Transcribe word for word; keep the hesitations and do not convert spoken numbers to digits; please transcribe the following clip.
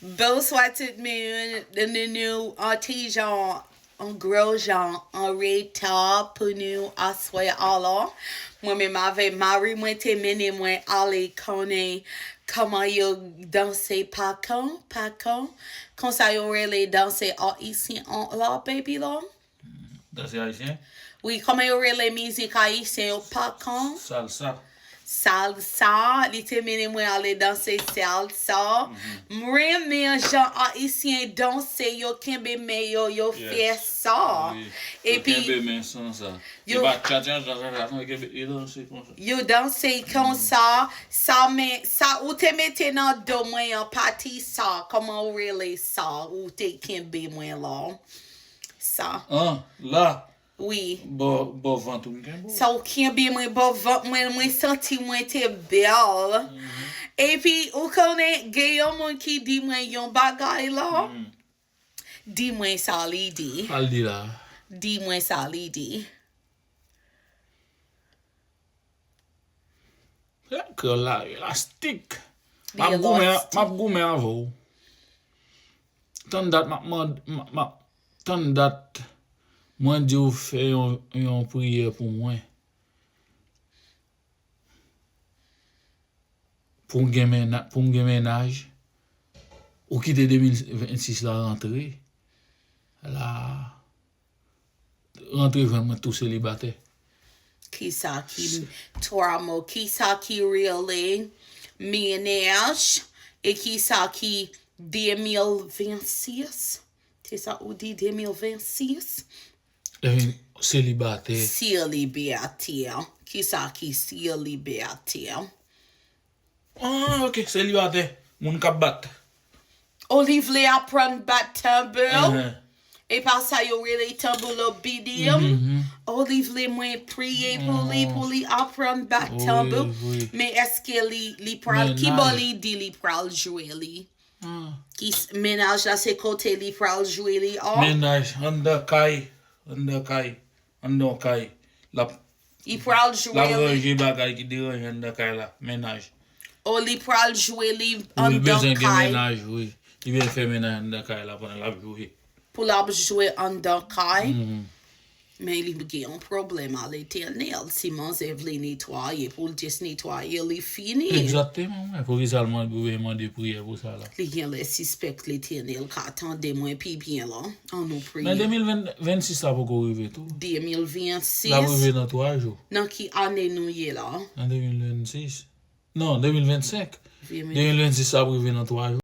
Bonswa tout moun, nou, nou an ti jan, an gwo jan an reta pou nou aswè a la. Mwen menm avèk mari mwen te mennen mwen ale konnen kòman yo danse pakan, pakan. Konsa yo rele danse ayisyen an la, baby la. Danse ayisyen? Wi, kòman yo rele mizik ayisyen yo, pakan? Salsa. Salsa, li te mennen mwen ale danse salsa. M renmen jan ayisyen danse, yo kenbe men yo, yo fè sa. Epi yo kenbe men san sa. Yo pa tchatcha tchatcha non, yo kenbe yo danse konsa. Yo danse konsa, sa men sa ou te mete nan do mwen an, pati sa, kòman ou rele sa, ou te kenbe mwen la. Sa. An, la. Wi. Bò, bò vant ou m kenbe w. Sa ou kenbe mwen bò vant mwen, mwen santi mwen te bèl. Epi, ou konnen, gen yon moun ki di mwen yon bagay la. Di mwen sa li di. Sa l di la. Di mwen sa li di. Kreyòl la elastik. M ap goumen, m ap goumen avè w. Tann dat m ap mande, m ap, m ap, tann dat mwen di w fè yon, yon priyè pou mwen. Pou m gen mennaj, pou m gen mennaj, ou kite de mil vennsis la rantre. La, rantre jwenn mwen tou selibatè. Kisa ki, twa mo, kisa ki rele mennaj e kisa ki de mil vennsis? Se sa ou di, de mil vennsis? Epi selibatè. Selibatè. Kisa ki selibatè? Ah, ok, selibatè. Moun k ap bat. Ou li vle aprann bat tanbou? E pa sa yo rele tanbou lo bidim? Ou li vle mwen priye pou li, pou li aprann bat tanbou? Men èske li, li pral, ki bò li di li pral jwe li? Ki mennaj la se kote li pral jwe li an? Mennaj, anndan kay, anndan kay, anndan kay. L ap, li pral jwe li. L ap ranje bagay ki deranje anndan kay la. Mennaj. O, li pral jwe li anndan kay. Wi, li bezwen gen mennaj, wi. Li bezwen fè mennaj anndan kay la pandan l ap jwe. Pou l ap jwe anndan kay? Men li gen yon pwoblèm a Letènèl. Si manzè vle netwaye, pou l jis netwaye, li fini. Egzakteman, wi. Poukisa l mande, ou bezwen mande priyè pou sa la? Li genlè sispèk Letènèl ka tande mwen pi byen la. Annou priye. Men de mil vennsis la poko rive tou. De mil vennsis. L ap rive nan twa jou. Nan ki ane nou ye la? Nan de mil vennsis. Non, de mil vennsenk. De mil vennsis la ap rive nan twa jou.